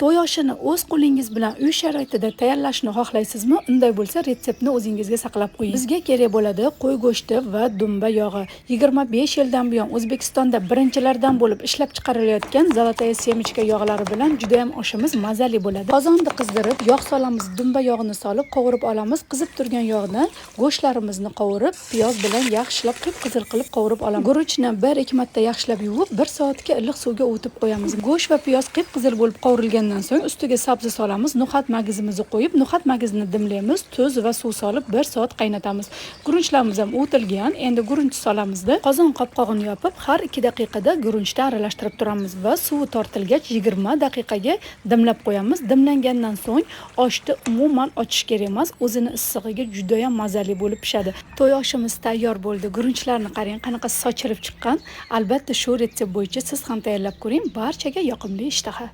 To'y oshini o'z qo'lingiz bilan uy sharoitida tayyorlashni xohlaysizmi? Unday bo'lsa, retseptni o'zingizga saqlab qo'ying. Bizga kerak bo'ladi qo'y go'shti va dumba yog'i. 25 yildan buyon O'zbekistonda birinchilardan bo'lib ishlab chiqarilayotgan "Золотая семечка" yog'lari bilan juda ham oshimiz mazali bo'ladi. Qozonni qizdirib, yog' solamiz, dumba yog'ini solib qovurib olamiz. Qizib turgan yog'ni go'shtlarimizni qovurib, piyoz bilan yaxshilab qip-qizil qilib qovurib olamiz. Guruchni 1-2 marta yaxshilab yuvib, 1 soatga iliq suvga ovutib qo'yamiz. Go'sht va piyoz qip-qizil bo'lib qovurilgandan so'ng ustiga sabzi solamiz, no'xat magizimizni qo'yib, no'xat magizini dimlaymiz, tuz va suv solib 1 soat qaynatamiz. Guruchlarimiz ham ovutilgan, endi guruch solamizda qozon qopqog'ini yopib, har 2 daqiqada guruchni aralashtirib turamiz va suvi tortilgach 20 daqiqaga dimlab qo'yamiz. Dimlangandan so'ng oshni umuman ochish kerak emas, o'zini issig'iga juda ham mazali bo'lib pishadi. To'y oshimiz tayyor bo'ldi. Guruchlarni qarang, qanaqa sochilib chiqqan. Albatta shu retsept bo'yicha siz ham tayyorlab ko'ring. Barchaga yoqimli ishtaha.